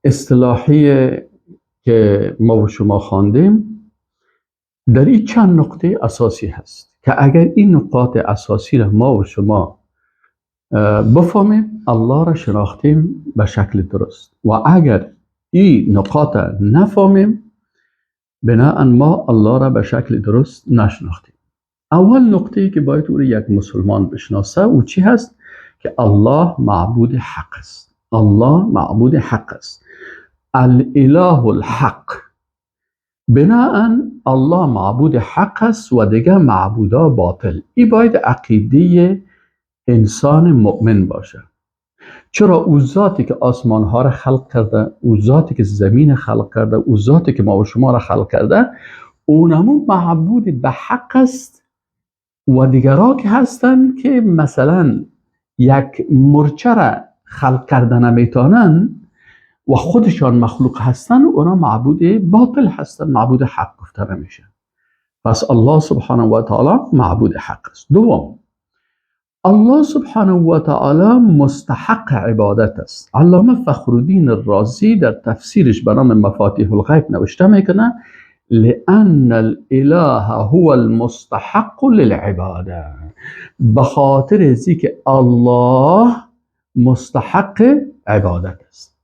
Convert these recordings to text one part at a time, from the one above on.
اصطلاحی که ما و شما خواندیم، در این چند نقطه اساسی هست که اگر این نقاط اساسی را ما و شما بفهمیم، الله را شناختیم به شکل درست و اگر این نقاط نفهمیم، بناء ما الله را به شکل درست نشناختیم. اول نقطه که باید او را یک مسلمان بشناسه او چی هست؟ که الله معبود حق است. الله معبود حق است، الاله الحق. بناء الله معبود حق است و دیگه معبودا باطل. این باید عقیده انسان مؤمن باشه. چرا؟ او ذاتی که آسمان ها را خلق کرده، او ذاتی که زمین خلق کرده، او ذاتی که ما و شما را خلق کرده، اونمو معبود به حق است و دیگرها که هستن که مثلا یک مرچه را خلق کرده نمیتونن و خودشان مخلوق هستن، اونا معبود باطل هستن، معبود حق گفته نمیشه. پس الله سبحانه و تعالی معبود حق است. دوم، الله سبحانه و تعالی مستحق عبادت است. علامه فخرالدین الرازی در تفسیرش به نام مفاتیح الغیب نوشته میکنه: لأن الاله هو المستحق للعباده. به خاطر ازی که الله مستحق عبادت است،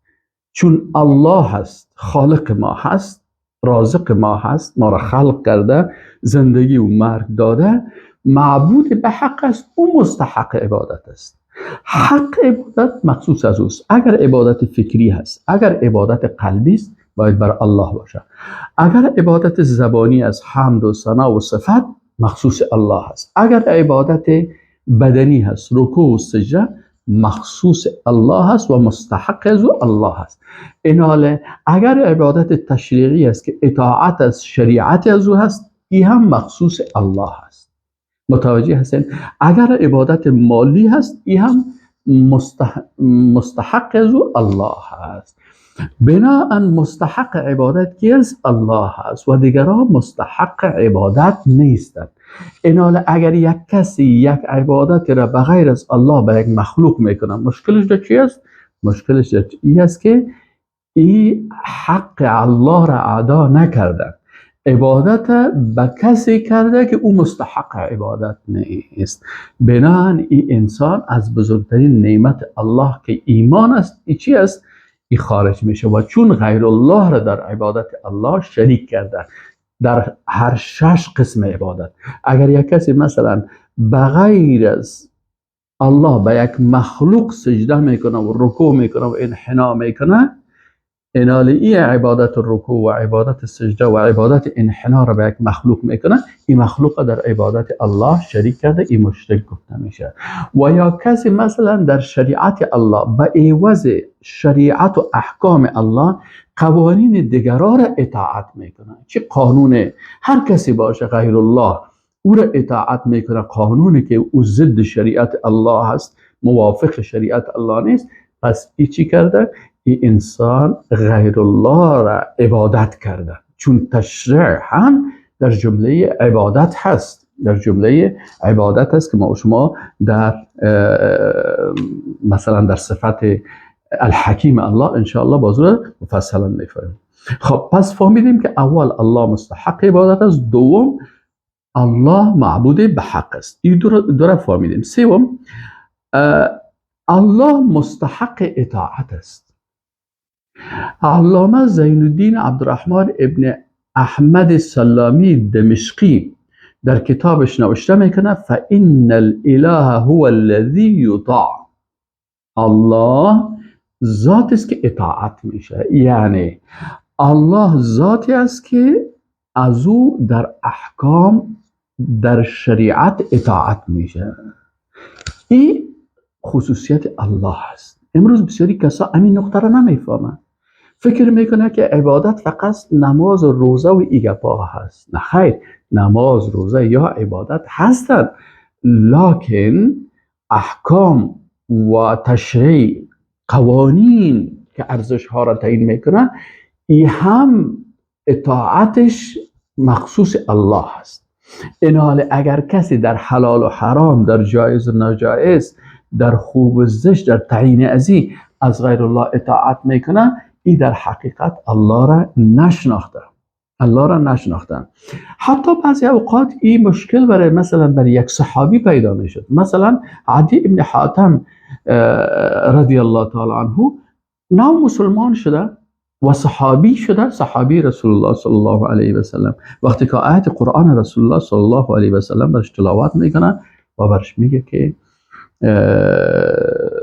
چون الله هست، خالق ما هست، رازق ما هست، ما را خلق کرده، زندگی و مرگ داده، معبود به حق است، او مستحق عبادت است. حق عبادت مخصوص از اوست. اگر عبادت فکری هست، اگر عبادت قلبی است، باید بر الله باشه. اگر عبادت زبانی از حمد و ثنا و صفت، مخصوص الله است. اگر عبادت بدنی هست، رکوع و سجده، مخصوص الله است و مستحق از او الله است. ایناله اگر عبادت تشریعی است که اطاعت از شریعت از او هست، این هم مخصوص الله است. متوجه هستین؟ اگر عبادت مالی هست، این هم مستحق از او الله هست. بناء مستحق عبادت کی است؟ الله هست و دیگران مستحق عبادت نیستند. ایناله اگر یک کسی یک عبادت را بغیر از الله به یک مخلوق میکنه، مشکلش در چی است؟ مشکلش در این است که این حق الله را ادا نکرده، عبادت به کسی کرده که او مستحق عبادت نیست. بناء این انسان از بزرگترین نعمت الله که ایمان است، این چی است؟ این خارج میشه و چون غیر الله را در عبادت الله شریک کرده، در هر شش قسم عبادت. اگر یک کسی مثلا بغیر از الله به یک مخلوق سجده میکنه و رکوع میکنه و انحنا میکنه، اینالی ای عبادت رکوع و عبادت سجده و عبادت انحنا را به یک مخلوق میکنه، این مخلوق در عبادت الله شریک کرده، این مشرک گفته میشه. و یا کسی مثلا در شریعت الله به عوض شریعت و احکام الله قوانین دیگران را اطاعت میکنه، چه قانون هر کسی باشه غیر الله، او را اطاعت میکنه، قانونی که او ضد شریعت الله هست، موافق شریعت الله نیست، پس ای چی کرده؟ این انسان غیر الله را عبادت کرده، چون تشریع هم در جمله عبادت هست، در جمله عبادت هست که ما و شما در مثلا در صفت الحکیم الله انشاءالله باز مفصلا میفهمیم. خب، پس فهمیدیم که اول الله مستحق عبادت است، دوم الله معبود به حق است. این دو را فهمیدیم. سوم، الله مستحق اطاعت است. علامه زین الدین عبدالرحمن ابن احمد سلامی دمشقی در کتابش نوشته میکنه: فإن الاله هو الذی یطاع. الله ذات است که اطاعت میشه، یعنی الله ذاتی است که از او در احکام، در شریعت اطاعت میشه. این خصوصیت الله است. امروز بسیاری کسا همین نقطه را نمیفهمند، فکر میکنه که عبادت فقط نماز و روزه و ای گپا هست. نه خیر، نماز، روزه یا عبادت هستند، لکن احکام و تشریع، قوانین که ارزش ها را تعیین میکنه، ای هم اطاعتش مخصوص الله است. این حال اگر کسی در حلال و حرام، در جایز و ناجایز، در خوب و زشت، در تعیین ازی از غیر الله اطاعت میکنه، این در حقیقت الله را نشناخته، الله را نشناختن. حتی بعضی اوقات این مشکل برای مثلا برای یک صحابی پیدا میشد. مثلا عدی ابن حاتم رضی الله تعالی عنه نو مسلمان شده و صحابی شده، صحابی رسول الله صلی الله علیه و سلم. وقتی که آیت قرآن رسول الله صلی الله علیه و سلم برش تلاوت میکنه و برش میگه که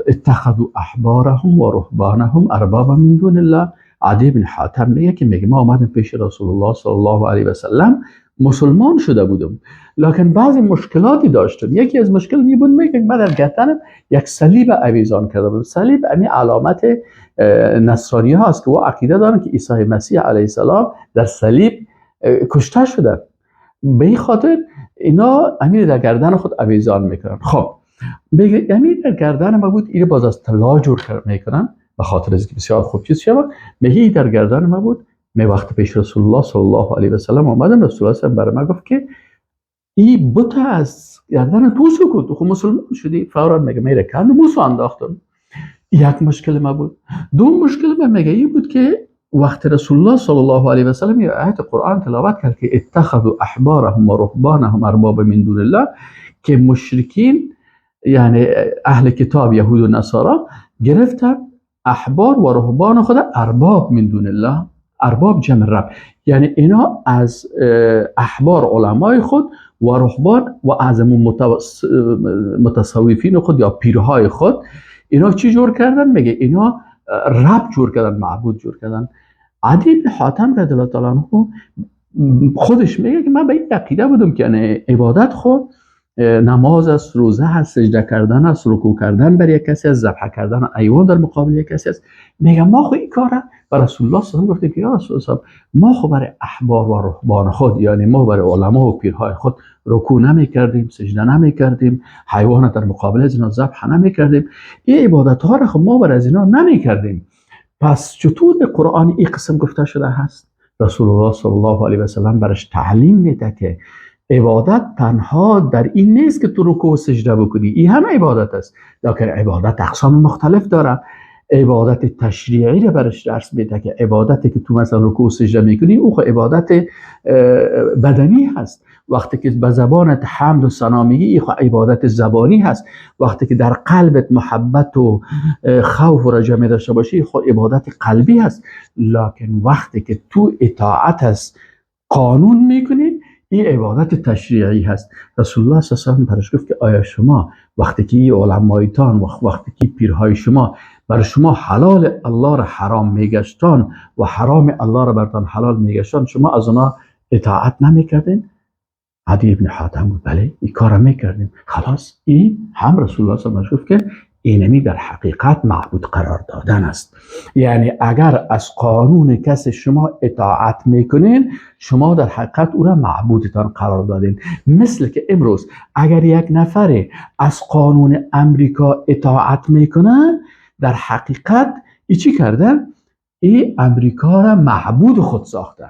اتخذوا احبارهم و رهبانهم اربابا من دون الله، عدی بن حاتم میگه که میگه ما آمدیم پیش رسول الله صلی الله علیه و سلم، مسلمان شده بودم، لکن بعضی مشکلاتی داشتم. یکی از مشکل می بود، میگه من در گردنم یک صلیب آویزان کرده بودم. صلیب امی علامت نصرانی هاست که او عقیده دارن که عیسی مسیح علیه السلام در صلیب کشته شده. به این خاطر اینا امیر در گردن خود آویزان میکنن. خب میگه امیر در گردن ما بود، اینو باز از طلا جور میکنن به خاطر از که بسیار خوب چیز شود. میگه در گردن ما بود. می وقت پیش رسول الله صلی الله علیه و سلم آمدم، رسول الله صلی برای ما گفت که این بت از گردن تو سکوت، خب مسلمان شدی. فورا میگه میره کند موسو انداختم. یک مشکل ما بود. دو مشکل ما میگه این بود که وقت رسول الله صلی الله علیه و سلم یه آیت قرآن تلاوت کرد که اتخذوا احبارهم و رهبانهم ارباب من دون الله، که مشرکین یعنی اهل کتاب یهود و نصارا گرفتن احبار و رهبان خود ارباب من دون الله، ارباب جمع رب، یعنی اینا از احبار علمای خود و رهبان و از متصوفین خود یا پیرهای خود اینا چی جور کردن؟ میگه اینا رب جور کردن، معبود جور کردن. عدی بن حاتم رضی الله تعالی عنه خودش میگه که من به این عقیده بودم که یعنی عبادت خود نماز است، روزه هست، سجده کردن است، رکوع کردن بر یک کسی است، ذبح کردن حیوان در مقابل یک کسی است. میگه ما خو این کاره بر رسول الله صلی الله علیه و گفتیم که یا رسول الله ما خو برای احبار و رهبان خود، یعنی ما برای علما و پیرهای خود رکوع نمی کردیم، سجده نمی کردیم، حیوان در مقابل از اینا ذبح نمی کردیم، این عبادت ها را خو ما بر از اینا نمی کردیم. پس چطور به قرآن این قسم گفته شده هست؟ رسول الله صلی الله علیه و سلم برش تعلیم میده که عبادت تنها در این نیست که تو رکوع و سجده بکنی، این هم عبادت است، لکن عبادت اقسام مختلف داره. عبادت تشریعی رو برش درس میده که عبادتی که تو مثلا رکوع و سجده میکنی او خب عبادت بدنی هست. وقتی که به زبانت حمد و ثنا میگی این خب عبادت زبانی هست. وقتی که در قلبت محبت و خوف و رجا می داشته باشی خب عبادت قلبی هست. لکن وقتی که تو اطاعت از قانون میکنی این عبادت تشریعی هست. رسول الله صلی الله علیه و سلم برش گفت که آیا شما وقتی که این علمایتان و وقتی که پیرهای شما بر شما حلال الله را حرام میگشتان و حرام الله را برتان حلال میگشتان، شما از اونا اطاعت نمیکردین؟ عدی ابن حاتم بود بله این کار میکردیم. خلاص این هم رسول الله صلی الله علیه و گفت که اینمی در حقیقت معبود قرار دادن است. یعنی اگر از قانون کسی شما اطاعت میکنین، شما در حقیقت او را معبودتان قرار دادین. مثل که امروز اگر یک نفر از قانون امریکا اطاعت میکنه، در حقیقت ای چی کرده؟ ای امریکا را معبود خود ساخته.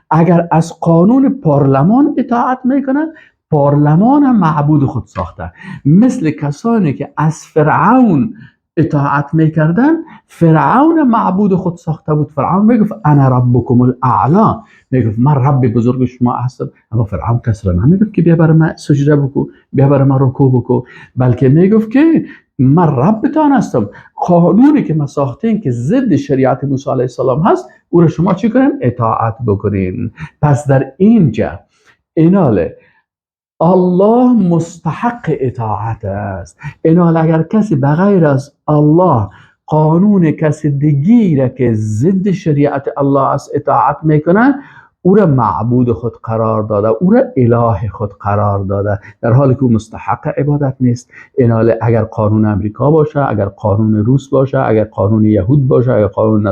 اگر از قانون پارلمان اطاعت میکنه، پارلمان هم معبود خود ساخته. مثل کسانی که از فرعون اطاعت میکردن، فرعون معبود خود ساخته بود. فرعون میگفت انا ربکم الاعلا، میگفت من رب بزرگ شما هستم. اما فرعون کس را نمیگفت که بیا بر من سجده بکو، بیا بر من رکوع بکو، بلکه میگفت که من ربتان هستم. قانونی که ما ساختیم که ضد شریعت موسی علیه السلام هست، او را شما چی کنین؟ اطاعت بکنین. پس در اینجا ایناله الله مستحق اطاعت است. اینال اگر کسی بغیر از الله قانون کسی دیگی که ضد شریعت الله است اطاعت میکنه، او را معبود خود قرار داده، او را اله خود قرار داده، در حالی که او مستحق عبادت نیست. اینال اگر قانون امریکا باشه، اگر قانون روس باشه، اگر قانون یهود باشه، اگر قانون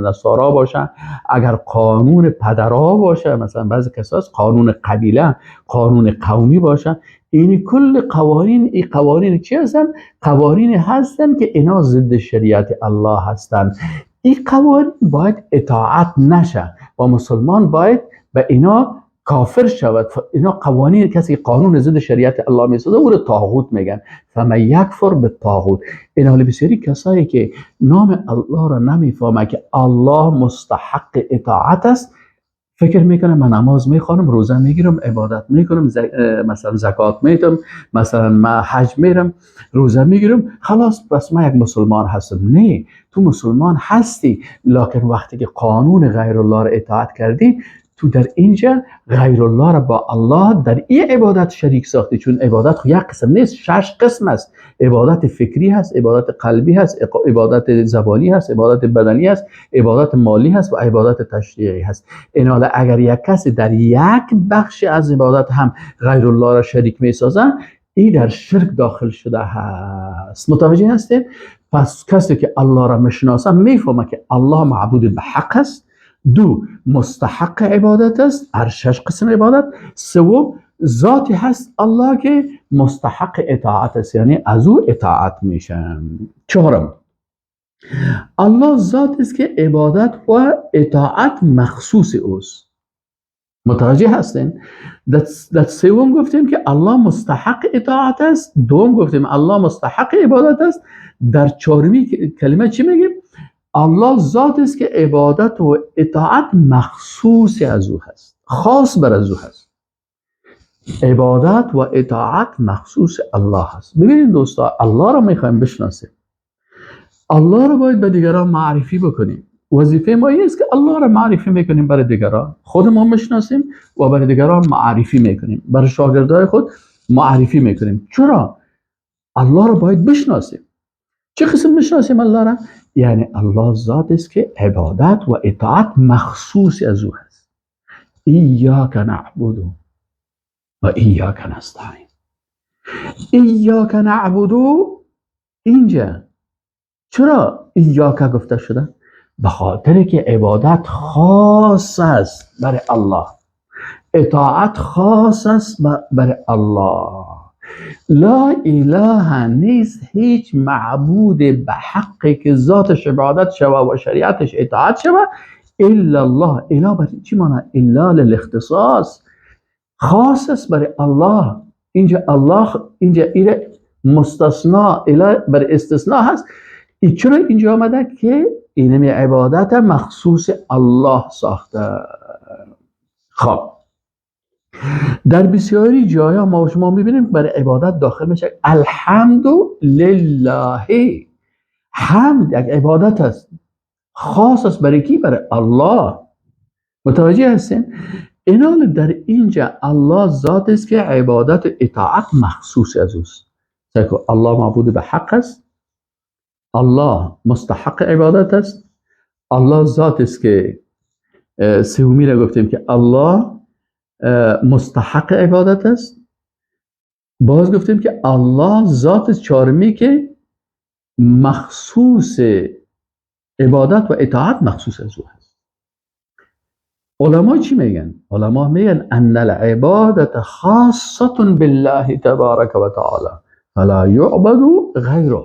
نصارا باشه، اگر قانون پدرها باشه، مثلا بعضی کساس قانون قبیله، قانون قومی باشه، این کل قوانین، این قوانین چی هستن؟ قوانین هستن که اینا ضد شریعت الله هستن. این قوانین باید اطاعت نشه و مسلمان باید به اینا کافر شود، اینا قوانین کسی قانون ضد شریعت الله میسازه او رو طاغوت میگن. فمن یکفر بالطاغوت. این حال بسیاری کسایی که نام الله را نمیفهمه که الله مستحق اطاعت است، فکر میکنه من نماز میخوانم، روزه میگیرم، عبادت میکنم، مثلا زکات میدم، مثلا من حج میرم، روزه میگیرم، خلاص بس من یک مسلمان هستم. نه، تو مسلمان هستی، لکن وقتی که قانون غیر الله را اطاعت کردی، تو در اینجا غیر الله را با الله در این عبادت شریک ساختی. چون عبادت خو یک قسم نیست، شش قسم است. عبادت فکری هست، عبادت قلبی هست، عبادت زبانی هست، عبادت بدنی هست، عبادت مالی هست و عبادت تشریعی هست. این حالا اگر یک کسی در یک بخش از عبادت هم غیر الله را شریک می سازه، این در شرک داخل شده هست. متوجه هستید؟ پس کسی که الله را میشناسه میفهمه که الله معبود به حق است. دو، مستحق عبادت است، هر شش قسم عبادت. سوم، ذاتی هست الله که مستحق اطاعت است، یعنی از او اطاعت میشن. چهارم، الله ذات است که عبادت و اطاعت مخصوص اوست. متوجه هستین؟ در سوم گفتیم که الله مستحق اطاعت است، دوم گفتیم الله مستحق عبادت است. در چهارمی کلمه چی میگیم؟ الله ذات است که عبادت و اطاعت مخصوص از او هست، خاص بر از او هست. عبادت و اطاعت مخصوص الله هست. ببینید دوستا، الله را میخوایم بشناسیم، الله را باید به دیگران معرفی بکنیم. وظیفه ما این است که الله را معرفی میکنیم برای دیگران، خود ما میشناسیم و برای دیگران معرفی میکنیم، برای شاگردای خود معرفی میکنیم. چرا؟ الله را باید بشناسیم. چه قسم میشناسیم الله را؟ یعنی الله ذات است که عبادت و اطاعت مخصوص از او هست. ایاک نعبد و ایاک نستعین. ایاک نعبد اینجا چرا ایاک گفته شده؟ به خاطر که عبادت خاص است برای الله، اطاعت خاص است برای الله. لا اله نیست هیچ معبود به حقی که ذاتش عبادت شوه و شریعتش اطاعت شوه الا الله. اله برای چی معنی؟ الا للاختصاص، خاص است برای الله. اینجا الله اینجا ایره مستثنا، اله برای استثناء هست. این چرا اینجا آمده؟ که اینمی عبادت مخصوص الله ساخته. خب در بسیاری جایا ما و شما میبینیم برای عبادت داخل میشه الحمد لله. حمد یک عبادت است، خاص است برای کی؟ برای الله. متوجه هستین؟ اینال در اینجا الله ذات است که عبادت و اطاعت مخصوص از اوست. الله معبود به حق است، الله مستحق عبادت است، الله ذات است که سومی را گفتیم که الله مستحق عبادت است. باز گفتیم که الله ذات چهارمی که مخصوص عبادت و اطاعت مخصوص از او هست. علما چی میگن؟ علما میگن ان العبادت خاصة بالله تبارک و تعالی فلا یعبد غیره.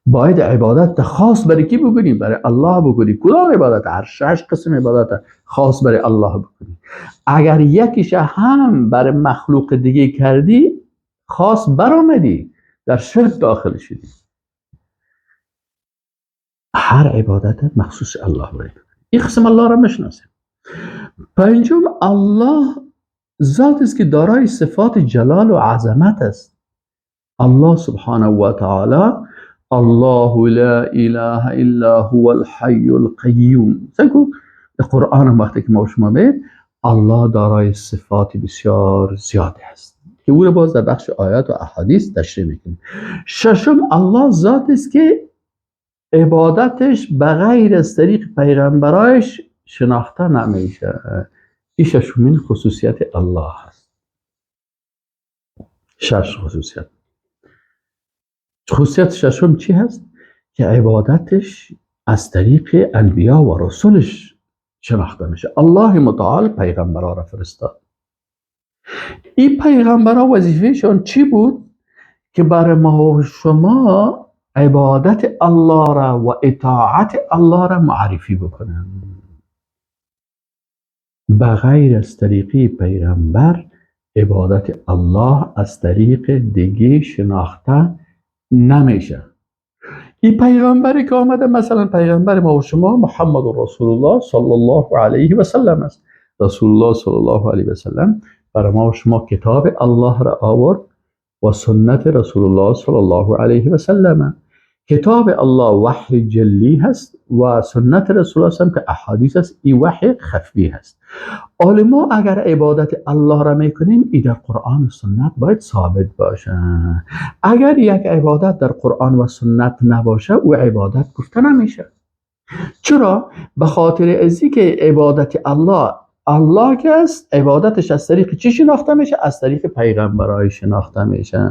باید عبادت خاص برای کی بکنی؟ برای الله بکنی. کدام عبادت؟ هر شش قسم عبادت خاص برای الله بکنی. اگر یکیش هم برای مخلوق دیگه کردی، خاص برآمدی، در شرک داخل شدی. هر عبادت مخصوص الله باید بکنی. این قسم الله را میشناسیم. پنجم، الله ذات است که دارای صفات جلال و عظمت است. الله سبحانه و تعالی الله لا اله الا هو الحی القیوم. سگو قرآن وقتی که ما شما بید، الله دارای صفات بسیار زیاد است که او رو باز در بخش آیات و احادیث تشریح میکنیم. ششم، الله ذات است که عبادتش بغیر از طریق پیغمبرایش شناخته نمیشه. این ششمین خصوصیت الله هست. شش خصوصیت. خصوصیت ششم چی هست؟ که عبادتش از طریق انبیا و رسولش شناخته میشه. الله متعال پیغمبرا را فرستاد. این پیغمبرا وظیفهشان چی بود؟ که برای ما و شما عبادت الله را و اطاعت الله را معرفی بکنن. به غیر از طریقی پیغمبر عبادت الله از طریق دیگه شناخته نمیشه. این پیغمبری که آمده، مثلا پیغمبر ما و شما محمد رسول الله صلی الله علیه و سلم است. رسول الله صلی الله علیه و سلم برای ما و شما کتاب الله را آورد و سنت رسول الله صلی الله علیه و سلم. کتاب الله وحی جلی هست و سنت رسول الله که احادیث است، این وحی خفی هست. حالا ما اگر عبادت الله را میکنیم، ای در قرآن و سنت باید ثابت باشه. اگر یک عبادت در قرآن و سنت نباشه، او عبادت گفته نمیشه. چرا؟ به خاطر ازی که عبادت الله، الله که است، عبادتش از طریق چی شناخته میشه؟ از طریق پیغمبرای شناخته میشه.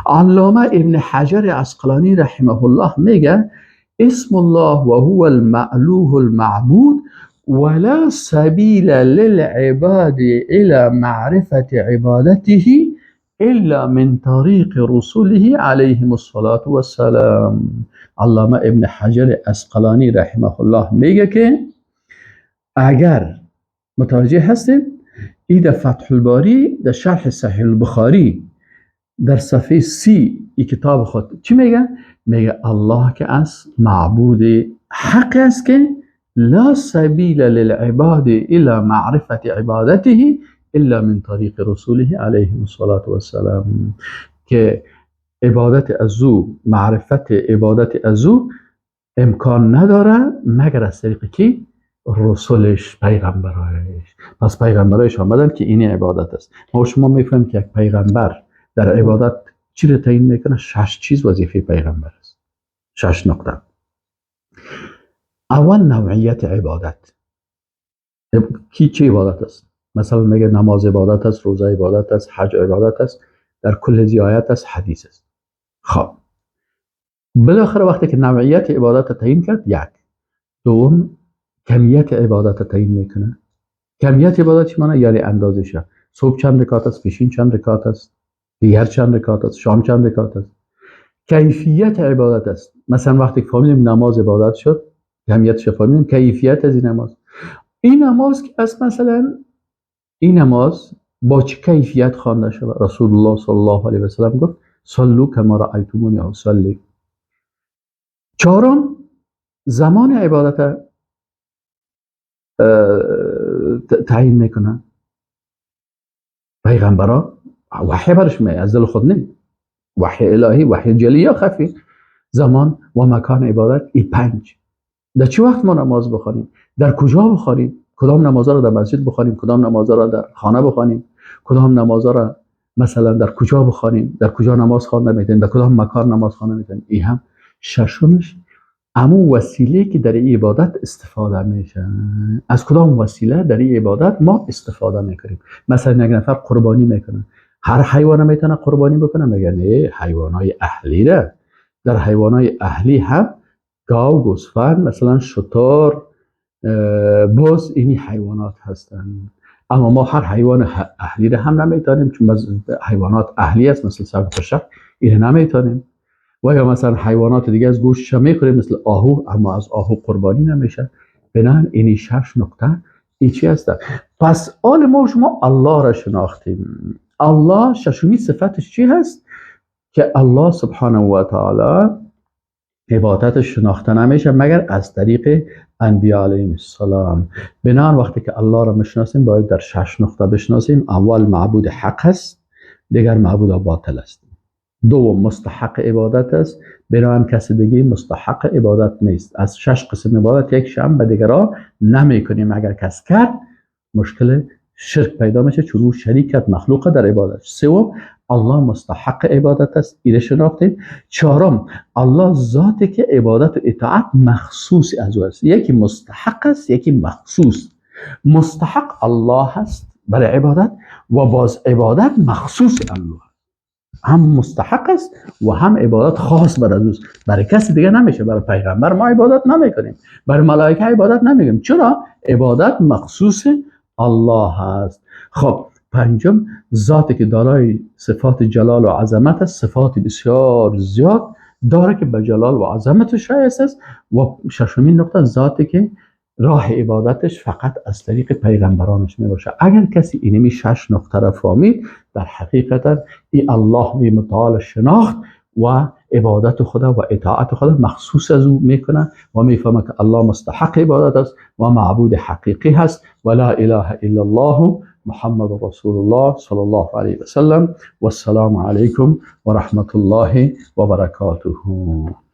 علامه ابن حجر عسقلانی رحمه الله میگه اسم الله و هو المألوه المعبود ولا سبيل للعباد إلى معرفة عبادته إلا من طريق رسله عليهم الصلاة والسلام. علامه ابن حجر عسقلانی رحمه الله میگه که اگر متوجه هستید، ای در فتح الباری، در شرح صحیح البخاری، در صفحه 30 ای کتاب خود چی میگه؟ میگه الله که از معبود حق است که لا سبیل للعباد الى معرفت عبادته الا من طریق رسوله علیه الصلاة والسلام، که عبادت از او، معرفت عبادت از او امکان نداره مگر از طریق کی؟ رسولش، پیغمبرایش. پس پیغمبرایش آمدن که این عبادت است. ما شما میفهمیم که یک پیغمبر در عبادت چی رو تعیین میکنه؟ شش چیز وظیفه پیغمبر است، شش نقطه. اول نوعیت عبادت، کی چه عبادت است. مثلا میگه نماز عبادت است، روزه عبادت است، حج عبادت است، در کل ازی آیت است، حدیث است. خب بالاخره وقتی که نوعیت عبادت تعیین کرد، یک. دوم کمیت عبادت تعیین میکنه. کمیت عبادت چی معنی؟ یعنی اندازشه. صبح چند رکعت است، پیشین چند رکعت است، دیگر چند رکعت است، شام چند رکعت است. کیفیت عبادت است. مثلا وقتی که فهمیدیم نماز عبادت شد، کمیتش فهمیدیم، کیفیت از این نماز، این نماز که است، مثلا این نماز با چه کیفیت خوانده شود؟ رسول الله صلی الله علیه و سلم گفت صلوا کما رأیتمونی اصلی. چهارم زمان عبادت تعیین میکنه. پیغمبرا وحی برش می از دل خود نه، وحی الهی، وحی جلی یا خفی. زمان و مکان عبادت، ای پنج. در چه وقت ما نماز بخوانیم؟ در کجا بخوانیم؟ کدام نماز را در مسجد بخوانیم؟ کدام نماز را در خانه بخوانیم؟ کدام نماز را مثلا در کجا بخوانیم؟ در کجا نماز خوانده میتونیم؟ در کدام مکان نماز خوانده میتونیم؟ ای هم ششمش، امو وسیله که در این عبادت استفاده میشه، از کدام وسیله در این عبادت ما استفاده میکنیم. مثلا یک نفر قربانی میکنه، هر حیوان میتونه قربانی بکنه؟ میگه نه، حیوانای اهلی را. در حیوانای اهلی هم گاو، گوسفند، مثلا شتر، بز، اینی حیوانات هستند. اما ما هر حیوان اهلی را هم نمیتونیم، چون حیوانات اهلی است مثل سگ و پشک، اینو نمیتونیم. و یا مثلا حیوانات دیگه از گوشتش میخوریم مثل آهو، اما از آهو قربانی نمیشه. بنابراین اینی شش نقطه ای چی هست؟ پس آل ما شما الله را شناختیم. الله ششمی صفتش چی هست؟ که الله سبحانه و تعالی عبادت شناخته نمیشه مگر از طریق انبیاء علیهم السلام. بنابراین وقتی که الله را میشناسیم باید در شش نقطه بشناسیم. اول معبود حق است، دیگر معبود باطل است. دوم مستحق عبادت است، بنابراین کسی دیگه مستحق عبادت نیست. از شش قسم عبادت یک شم به دیگرها نمی کنیم. اگر کس کرد مشکل شرک پیدا میشه، چون او شریک کرد مخلوق در عبادت. سوم الله مستحق عبادت است، ایره شناختیم. چهارم الله ذاتی که عبادت و اطاعت مخصوص از او است. یکی مستحق است، یکی مخصوص. مستحق الله است برای عبادت و باز عبادت مخصوص الله، هم مستحق است و هم عبادت خاص بر از اوست، برای کسی دیگه نمیشه. برای پیغمبر ما عبادت نمیکنیم، برای ملائکه عبادت نمیکنیم. چرا؟ عبادت مخصوص الله است. خب پنجم ذاتی که دارای صفات جلال و عظمت است، صفات بسیار زیاد داره که به جلال و عظمت شایسته است. و ششمین نقطه ذاتی که راه عبادتش فقط از طریق پیغمبرانش می باشه. اگر کسی اینمی شش نقطه را فهمید، در حقیقت ای الله متعال شناخت و عبادت خدا و اطاعت خدا مخصوص از او میکنه و میفهمه که الله مستحق عبادت است و معبود حقیقی هست. و لا اله الا الله محمد رسول الله صلی الله علیه و سلم. و السلام علیکم و رحمت الله و برکاته.